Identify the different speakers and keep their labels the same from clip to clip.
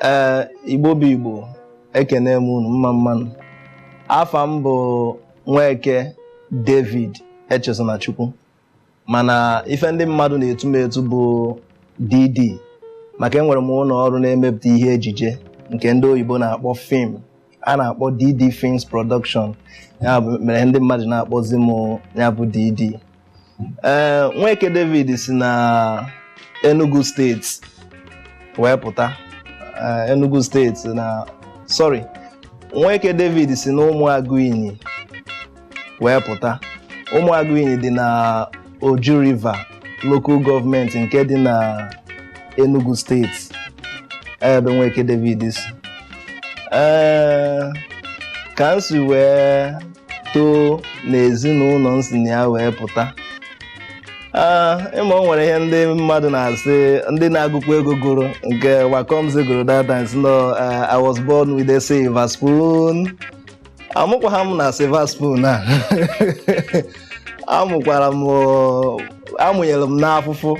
Speaker 1: Ee, Igbo bụ Igbo, ekene m unu. Mma mmanụ. Afa m bụ Nweke David Echezonachukwu, mana ife ndị mmadụ na-etu m etu bụ DD, maka enwere m ụlọ ọrụ na-emepụta ihe ejije nke ndị oyibo na-akpọ film, a na-akpọ DD Films Production. Ya bụ mere ndị mmadụ na-akpọzi m ya bụ DD. Ee, Nweke David si na Enugu Steeti wee pụta. Enugu Steeti na, sorry, Nweke David si na Ụmụagụinyi wee pụta. Ụmụagụinyi dị na Oju River Local Government nke dị na Enugu Steeti, ebe Nweke David si. Ee, ka m si wee too n'ezinụlọ m si na ya wee pụta, ịma o nwere ihe ndị mmadụ na-asị, ndị na-agụkwa ego gụrụ nke Wakomzi gụrụ that time, sị no, "I was born with a silver spoon." Amụkwa m na silver spoon a, amụkwara m, amụnyere m n'afụfụ,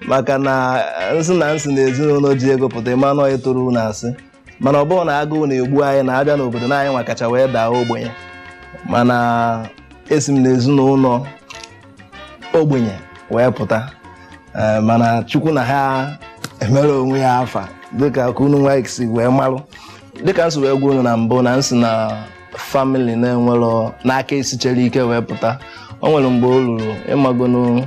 Speaker 1: maka na nsị na nsị na ezinụlọ ji ego pụta, ịma na toro na asị. Mana ọ bụrụ na agụụ na-egbu anyị na-abịa n'obodo na anyị nwa kacha wee daa ogbenye, mana esi m n'ezinụlọ ogbenye wee pụta. Mana Chukwu na ha emere onwe ya afa, dịka ka unu nwa si wee marụ, dịka nsi wee gwa unu na mbụ na nsi na family na-enwerọ n'aka esichere ike wee pụta. O nwere mgbe o ruru, ịmagonu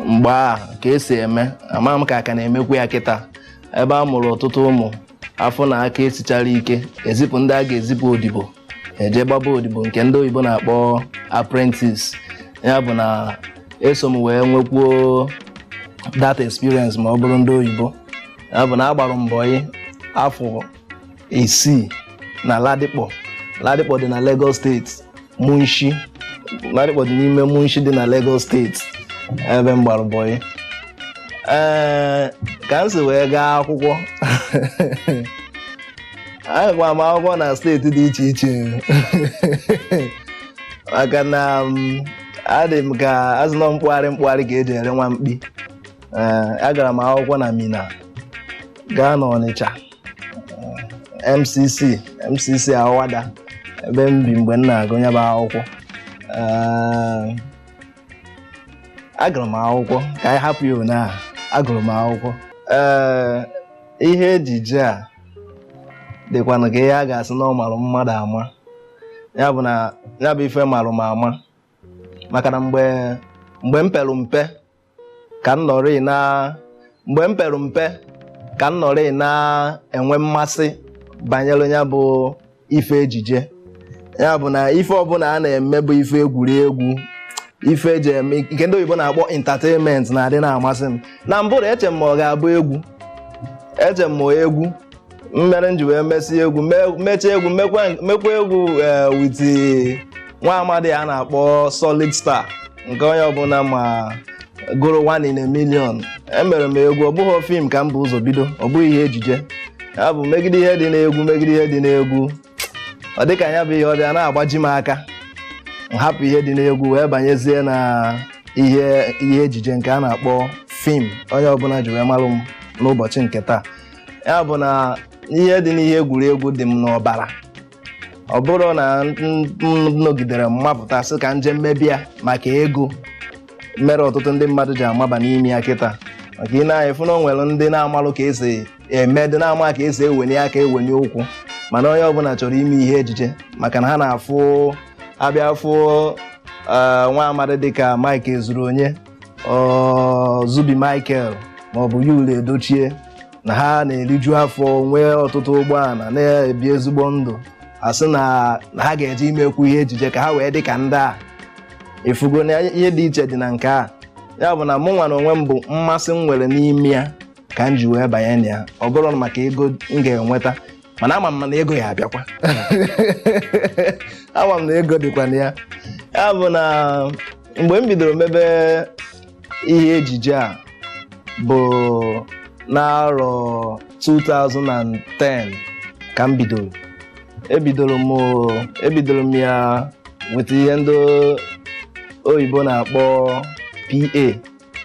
Speaker 1: mgbe a ka esi eme, ama m ka aka na-emekwu ya kịta, ebe a mụrụ ọtụtụ ụmụ afọ na aka esichara ike, ezipụ ndị a ga-ezipụ odibo, eje gbaba odibo nke ndị oyibo na-akpọ apprentice. Ya bụ na eso m wee nwekwuo that experience, ma ọ bụrụ ndị oyibo. Ya bụ na agbara m bọyị afọ 6 na Ladipo. Ladipo dị na Lagos Steeti, Mushin. Ladipo dị n'ime Mushin dị na Lagos Steeti, ebe m gbara bọyị. Ee, ka m si wee gaa akwụkwọ, agakwa m akwụkwọ na steeti dị iche iche, maka na adị m ka azụ nọ mkpụgharị mkpụgharị ka eji ere nwa mkpi. Ee, agara m akwụkwọ na Mina, gaa n'Ọnịcha, MCC, MCC Awada, ebe m bi mgbe m na-agụ ya bụ akwụkwọ. Ee, agụrụ m akwụkwọ, ka anyị hapụ ya one a. Agụrụ m akwụkwọ. Ee, ihe ejije a dịkwanụ ka ihe a ga-asị na ọ marụ mmadụ ama. Ya bụ na ya bụ ife marụ m ama, maka na mgbe m pere mpe ka m nọrị na mgbe m pere mpe ka m nọrị na-enwe mmasị banyere ya bụ ife ejije. Ya bụ na ife ọbụla a na-eme bụ ife egwuregwu, ife eji eme nke ndị oyibo na-akpọ entertainment, na-adị na-amasị m. Na mbụ na eche m ma ọ ga-abụ egwu, eche m ma egwu mmere m ji wee mesị egwu, mechaa egwu, mekwa egwu with nwa amadi a na-akpọ Solid Star, nke onye ọbụla ma gụrụ One in a Million. Emere m egwu, ọ bụghị film ka m bụ ụzọ bido, ọ bụghị ihe ejije. Ya bụ megide ihe dị n'egwu, megide ihe dị n'egwu, ọ dịka ya bụ ihe ọbịa na-agbaji m aka, m hapụ ihe dị n'egwu wee banyezie na ihe ejije nke a na-akpọ film, onye ọbụla ji wee malụ m n'ụbọchị nke taa. Ya bụ na ihe dị n'ihe egwuregwu dị m n'ọbara. Ọ bụrụ na m nọgidere mmapụta sị ka nje mmebi ya maka ego, mere ọtụtụ ndị mmadụ ji amaba n'ime ya kịta, maka ị na-anya fụ na o nwere ndị na-amalụ ka esi eme, dị na-ama ka esi ewenye aka, ewenye ụkwụ, mana onye ọbụla chọrọ ime ihe ejije, maka na ha na-afụ abịa fụ nwa amadi dịka Mike Ezuruonye, Zubi Michael maọbụ Yul Edochie, na ha na-eriju afọ, nwee ọtụtụ ụgbọala, na-ebi ezigbo ndụ, asị na ha ga-eje imekwu ihe ejije ka ha wee dị ka ndị a. Ifugo na ihe dị iche dị na nke a. Ya bụ na mụ nwa na onwe m bụ mmasị m nwere n'ime ya ka m ji wee banye na ya. Ọ bụrụ maka ego m ga-enweta, mana ama m na ego ya abịakwa, ama m na ego dịkwa na ya. Ya bụ na mgbe m bidoro mebe ihe ejije a bụ n'arọ 2010 ka m bidoro. Ebidoro m ya weta ihe ndị oyibo na-akpọ PA,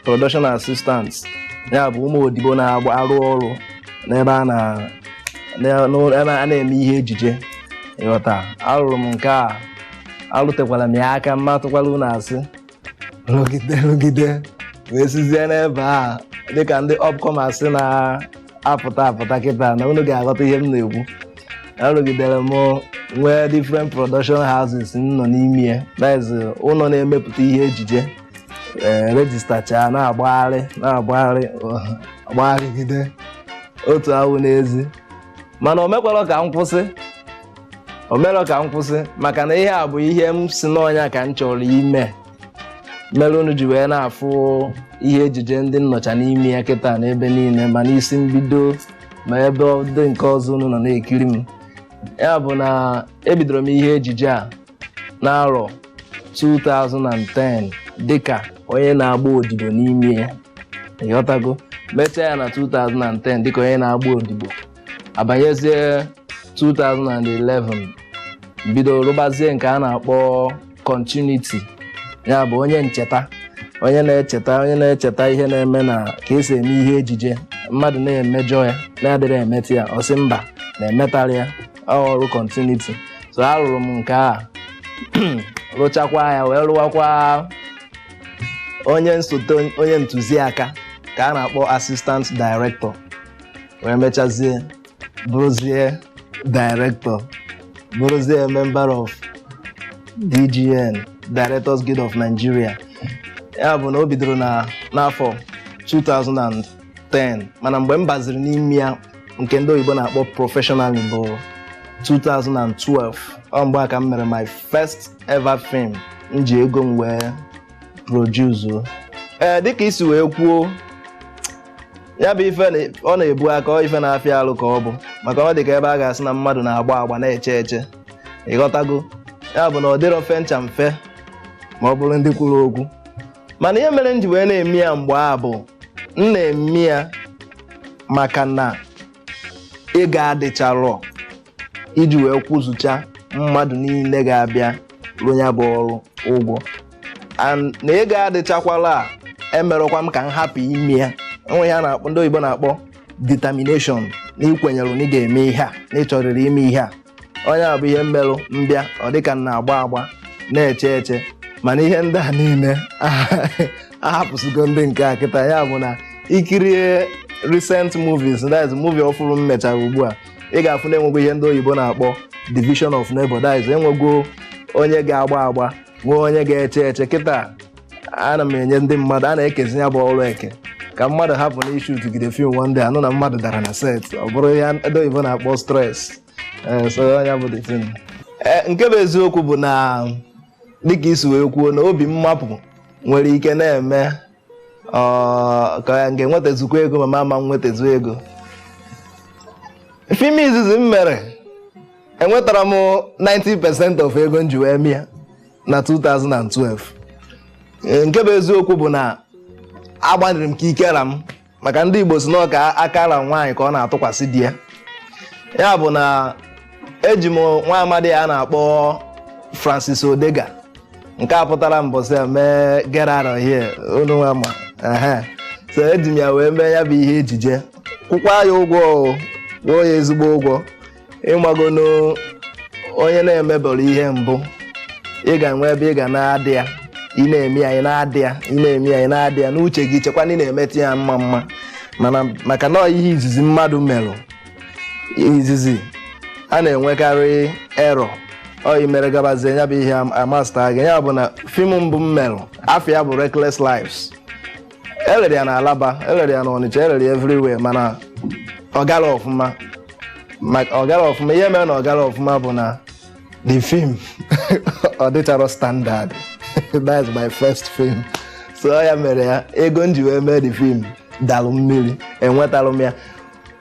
Speaker 1: production assistant. Ya bụ ụmụ odibo na-arụ ọrụ n'ebe a. A na-eme ihe ejije, ịghọta? Arụrụ m nke a, arụtekwara m ya aka. Mma tụkwara unu asị, rụgide rụgide wee sizie n'ebe a, dịka ndị upcomers na-apụta apụta kịta na unu ga-aghọta ihe m na-ekwu. Arụgidere m nwee different production houses m nọ n'ime ya, that is ụlọ na-emepụta ihe ejije. Ee, registercha, na-agbagharị na-agbagharị, agbagharịgide otu awụ n'ezi. Mana o mekwara ka m kwụsị, o mere ka m kwụsị, maka na ihe a bụ ihe m si n'ọnya ka m chọrọ ime, mere unu ji wee na-afụ ihe ejije ndị nnọcha n'ime ya kịta n'ebe niile, ma n'isi mbido, ma ebe dị nke ọzọ unu nọ na-ekiri m. Ya bụ na ebidoro m ihe ejije a n'arọ 2010 dịka onye na-agba odibo n'ime ya, ịghọtago? Mechaa ya na 2010 dịka onye na-agba odibo, abanyezie 2011, bido rụbazie nke a na-akpọ continuity, ya bụ onye ncheta, onye na-echeta, onye na-echeta ihe na-eme na ka esi eme ihe ejije. Mmadụ na-emejọ ya, na-adịrị emetụ ya, ọ sị mba, na-emetarị ya. Ọrụ continuity. So arụrụ m nke a, rụchakwa ya, wee rụwakwa onye nsote onye ntụziaka ka a na-akpọ assistant director, wee mechazie bụrụzie director, bụrụzie member of DGN, Directors Guild of Nigeria. Ya bụ na o bidoro na n'afọ 2010, mana mgbe m baziri n'ime ya, nke ndị oyibo na-akpọ professional, bụ 2012. Ọ mgbe a ka m mere my first ever film m ji ego m wee produce. Ee, dịka isi wee kwuo, ya bụ ife ọ na-ebu aka, ọ ife na-afịa alụ ka ọ bụ, maka ọ dị ka ebe a ga-asị na mmadụ na-agba agba na-eche eche, ịghọtago? Ya bụ na ọ dịrọ mfe ncha mfe, ma ọ bụrụ ndị kwuru okwu. Mana ihe mere m ji wee na-eme ya mgbe a bụ m na-eme ya maka na ego adịcharọ iji wee kwụzụcha mmadụ niile ga-abịa rụ ya bụ ọrụ ụgwọ. And na ego adịchakwala a, emerọkwa m ka m hapụ ime ya. Enwe ihe a na-akpọ, ndị oyibo na-akpọ determination, na ikwenyere na ị ga-eme ihe a, na ịchọrịrị ime ihe a. Onye a bụ ihe mmerụ mbịa, ọ dịka m na-agba agba na-eche eche, mana ihe ndị a niile ahapụsigo ndị nke a kịta. Ya bụ na ikirie recent movies, that is movie ọfụrụ m mechara ugbu a, ị ga-afụ na enwego ihe ndị oyibo na-akpọ division of labor, that is enwego onye ga-agba agba, nwee onye ga-eche eche. Kịta ana m enye ndị mmadụ a na-ekezi ya bụ ọrụ eke, ka mmadụ hapụ na ishootgide film one day, anụ na mmadụ dara na set, ọ bụrụ ya ndị oyibo na-akpọ stress. Ee, so onye bụ the thing. Ee, nke bụ eziokwu bụ na dịka isi wee kwuo, na obi mmapụ nwere ike na-eme ọ ka ya nke nwetazukwa ego, ma ama nwetazu ego. Film izizi m mere, enwetara m 90% of ego m ji wee mịa na 2012. Ee, nke bụ eziokwu bụ na agbanịrị m ka ike ra m, maka ndị Igbo si na ọka akara nwaanyị ka ọ na-atụkwasị di ya. Ya bụ na eji m nwa amadi a na-akpọ Francis Odega, nke a pụtara mbọsị a mee Get Out of Here, unu nwa ma ehe. So eji m ya wee mee ya bụ ihe ejije, kwụkwa ya ụgwọ o, kwụọ ya ezigbo ụgwọ. Ịmagono onye na-emebere ihe mbụ, ị ga-enwe ebe ị ga na-adị ya, ị na-eme ya, ị na-adị ya, ị na-eme ya, ị na-adị ya n'uche gị, chekwa na ị na-emetụ ya mma mma. Mana maka na ọ ihe izizi mmadụ merụ izizi, a na-enwekarị error. Ọ mere gabazie ya bụ ihe amasta gị. Ya bụ na film mbụ m merụ, afọ ya bụ Reckless Lives. Elere ya na Alaba, elere ya na Ọnịcha, elere ya everywhere, mana ọ gara ọfụma. Ọ gara ọfụma. Ihe mere na ọ gara ọfụma bụ na the film ọ dịchara standard. That's my first film. So ya mere ya ego m ji wee mee the film dalụ mmiri, enwetalụ m ya.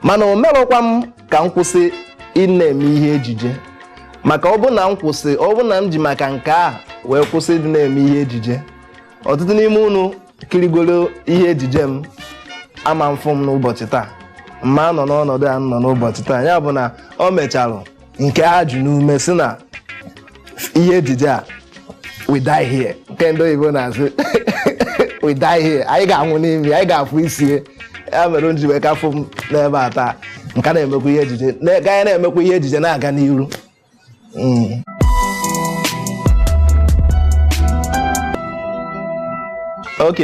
Speaker 1: Mana o merụkwa m ka m kwụsị ị na-eme ihe ejije, maka ọ bụ na m kwụsị, ọ bụ na m ji maka nke a wee kwụsị ịdị na-eme ihe ejije, ọtụtụ n'ime unu kirigoro ihe ejije m ama mfụ m n'ụbọchị taa, mma nọ n'ọnọdụ a m nọ n'ụbọchị taa. Ya bụ na o mechalụ nke a jụ n'ume si na ihe ejije a, we die here, nke ndị oyibo na-asị we die here, anyị ga-anwụ n'ime, anyị ga-afụ isi. Ya mere m ji wee kafụ m n'ebe a taa, nka na-emekwa ihe ejije, gaa na-emekwa ihe ejije na-aga n'iru. Ok,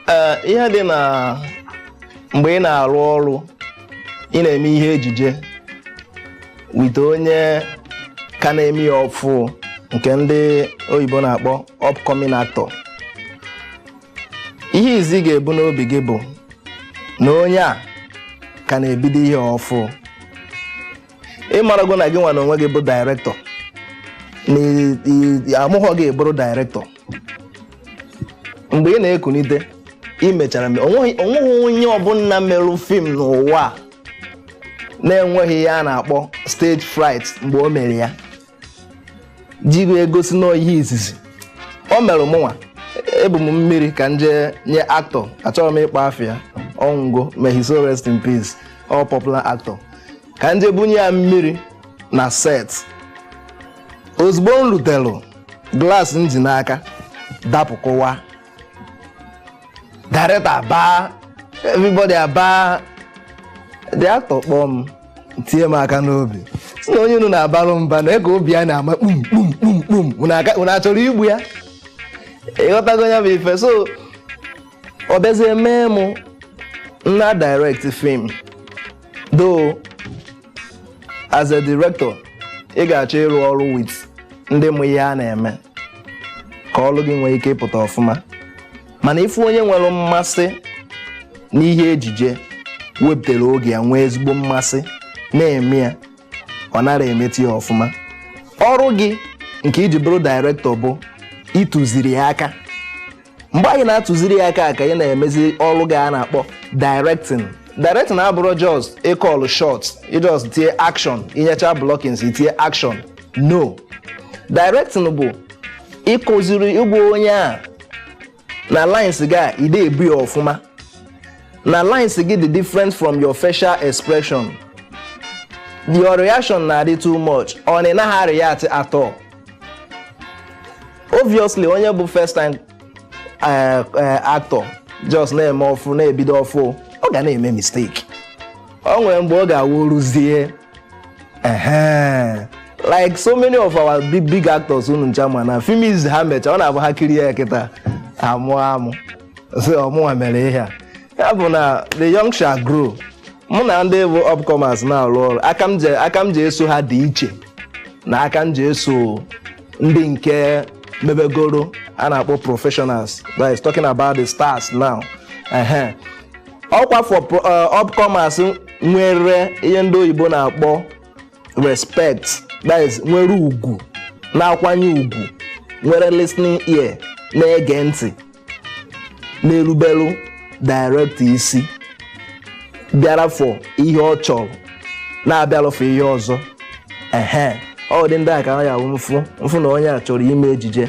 Speaker 1: ee, ihe dị na mgbe ị na-arụ ọrụ, ị na-eme ihe ejije with onye ka na-eme ya ọfụ, nke ndị oyibo na-akpọ upcoming actor, ihe izi ga-ebu n'obi gị bụ na onye a ka na-ebido ihe ọfụ. Ịmarago na gị nwa na onwe gị bụ director, na amụghọ gị bụrụ director. Mgbe ị na-ekunite, ị mechara onweghị onye ọbụla merụ film n'ụwa a na-enweghị ya a na-akpọ stage fright mgbe o mere ya, ji egosi na ihe izizi o mere. Mụnwa ebu m mmiri ka m jee nye actor, achọrọ m ịkpọ afịa, ọnwụgo, may his soul rest in peace, all popular actor, ka m jee bunye ya mmiri na set. Ozugbo m rutere, glass m ji n'aka dapụ, kụwa. Director aba, everybody aba. The actor kpọọ m, tie m aka n'obi, si na onye unu na-abalụ mba na ego obi ya na-ama kpum kpum kpum kpum, unu achọrọ igbu ya. Ịghọtago ya bụ ife. So ọ bịazie mee mụ nna direct film, though as a director ị ga-achọ ịrụ ọrụ with ndị mụ ihe a na-eme ka ọrụ gị nwee ike ịpụta ọfụma. Mana ifu onye nwere mmasị n'ihe ejije, wepụtara oge ya, nwee ezigbo mmasị na-eme ya, ọ nara emetụ ya ọfụma. Ọrụ gị nke iji bụrụ director bụ ịtụziri ya aka. Mgbe anyị na-atụziri ya aka ka ị na-emezi ọrụ gị a na-akpọ directing. Directing abụrụ just ịcall shot, just tie action, inyecha blockings, itinye action. No, directing bụ ịkụziri, ịgwa onye a na lines gị a ide ebu ya ọfụma, na lines gị dị different from your facial expression, your reaction na-adị too much, ọ na ị naghị react at all. Obviously, onye bụ first time actor, just na-eme ọfụ, na-ebido ọfụ, ọ ga na-eme mistake. O nwere mgbe ọ ga-awụ rụzie ehe, like so many of our big big actors unu ncha ma na film izi ha mecha, ọ na-abụ ha kirie ya kịta, amụ amụ sị ọmụnwa mere ihe a. Ya bụ na the young shall grow. Mụ na ndị bụ upcomers na-arụ ọrụ, aka m ji eso ha dị iche na aka m ji eso ndị nke mebegoro a na-akpọ professionals, that is talking about the stars now. Ehe, ọkwa for upcomers nwere ihe ndị oyibo na-akpọ respect, that is nwere ugwu, na-akwanye ugwu, nwere listening ear, na-ege ntị, na-erubelu director isi, bịara for ihe ọ chọrọ, na-abịalụ for ihe ọzọ. Ehe, ọ dị ndị a ka ọ ya awụ mfụ mfụ na onye a chọrọ ime ejije,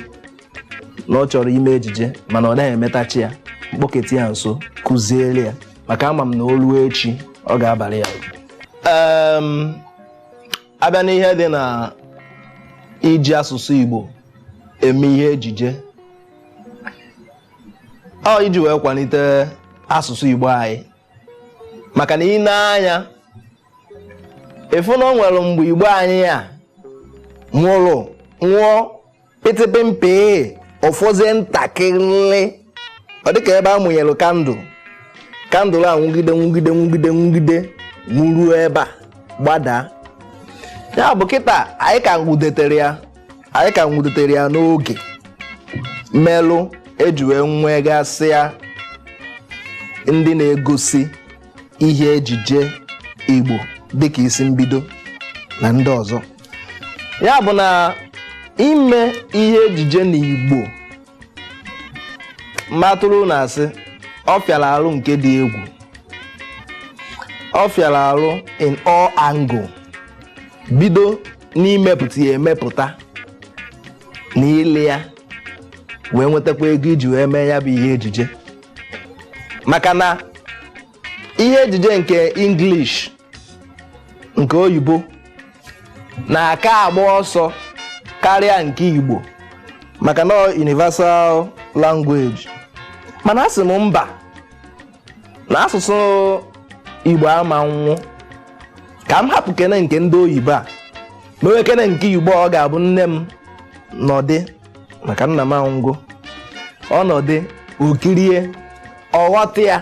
Speaker 1: na ọ chọrọ ime ejije mana ọ naghị emetachi ya, mkpọketi ya nso, kụziere ya, maka ama m na o ruo echi ọ ga-abalị ya. Abịa n'ihe dị na iji asụsụ Igbo eme ihe ejije, ọ iji wee kwalite asụsụ Igbo anyị, maka na ị na-anya ịfụ na o nwere mgbe Igbo anyị a nwụrụ nwụọ pịtịpịmpị, ụfọzie ntakịrị, ọ dịka ebe a mụnyere candle. Candle a nwugide, nwugide, nwugide, nwugide, nwuruo ebe a gbadaa. Ya bụ kịta anyị ka nwudetere ya, anyị ka nwudetere ya n'oge melụ eji wee nwegasịa ndị na-egosi ihe ejije Igbo dịka isi mbido na ndị ọzọ. Ya bụ na ime ihe ejije n'Igbo matụrụ na asị ọ fịara arụ nke dị egwu, ọ fịara arụ in all angle, bido n'imepụta ya emepụta na ile ya wee nwetakwa ego iji wee mee ya bụ ihe ejije, maka na ihe ejije nke English, nke oyibo, na-aka agba ọsọ karịa nke Igbo, maka na universal language. Mana asị m mba, Na asụsụ Igbo ama nwụ, ka m hapụ kene nke ndị oyibo a, mewe kene nke Igbo. Ọ ga-abụ nne m nọdị, maka nna m anwụgo, ọnọdị okirie ọghọta ya,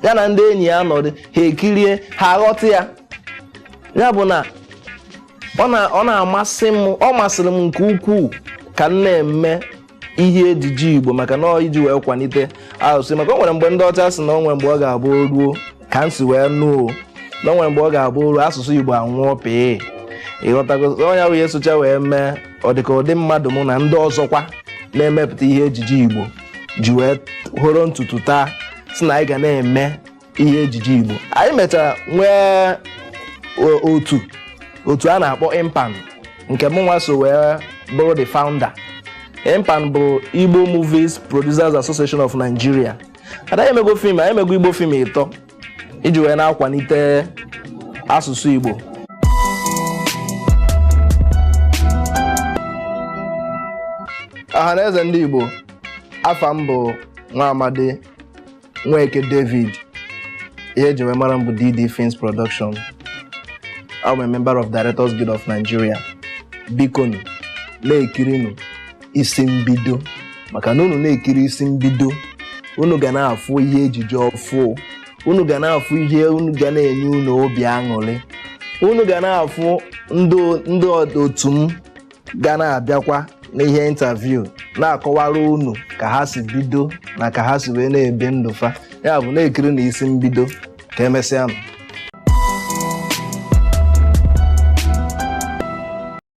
Speaker 1: ya na ndị enyi ya nọdị, ha ekirie, ha aghọta ya. Ya bụ na ọ na-amasị m, ọ masịrị m nke ukwuu ka m na-eme ihe ejije Igbo, maka na ọ iji wee kwalite asụsụ, maka o nwere mgbe ndị ọcha sị na o nwere mgbe ọ ga-abụ o ruo, ka m si wee nụ o, na o nwere mgbe ọ ga-abụ o ruo, asụsụ Igbo anwụọ pịị. Ịghọtago? Onye bụ ihe socha wee mee ọ dịka ụdị mmadụ mụ na ndị ọzọkwa na-emepụta ihe ejije Igbo ji wee hụrụ ntutu taa, si na anyị ga na-eme ihe ejije Igbo. Anyị mechara nwee otu a na-akpọ IMPAN, nke mụ nwa so wee bụrụ the founder. IMPAN bụ Igbo Movies Producers Association of Nigeria. Adaghị emego film, anyị emego Igbo film ịtọ iji wee na-akwalite asụsụ Igbo. Ọha na eze ndị Igbo, afa m bụ nwa amadi Nweke David. Ihe eji wee mara m bụ DD Films Production. I'm a member of Directors Guild of Nigeria. Bikonu, na-ekirinu Isi Mbido, maka na unu na-ekiri Isi Mbido, unu ga na-afụ ihe ejije ọfụ, unu ga na-afụ ihe unu ga na-enye unu obi aṅụrị, unu ga na-afụ ndị otu m ga na-abịakwa n'ihe interview na-akọwara unu ka ha si bido na ka ha si wee na-ebi ndụ fa. Ya bụ, na-ekiri na Isi Mbido. Ka emesịanụ.